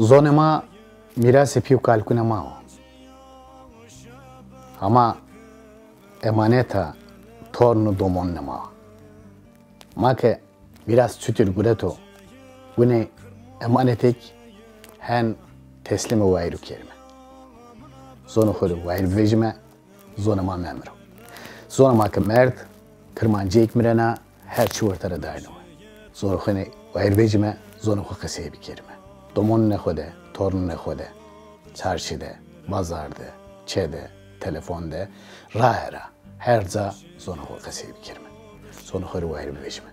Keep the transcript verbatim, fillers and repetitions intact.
Zonê ma mîrasê pî û kalikûnê ma o. Hama emaneta torn û domonunê ma o. Ma ke mîras çutir gureto, gunê emanetêk hen teslîmê wayîrû kerîme. Zonê xo rê wayîr bivejîme, zonê ma memiro. Zonê ma ke merd, kirmancîyêk mirena, her çî werte ra dayno we. Zonê xo rê wayîr vejîme, zonê xo qesey bikerîme. Domonunê xo de, tornunê xo de, çarşî de, bazar de, çê de, telefon de, raye ra, her ca zonê xo qesey bikerîme. Zonê xo rê wayîr bivejîme.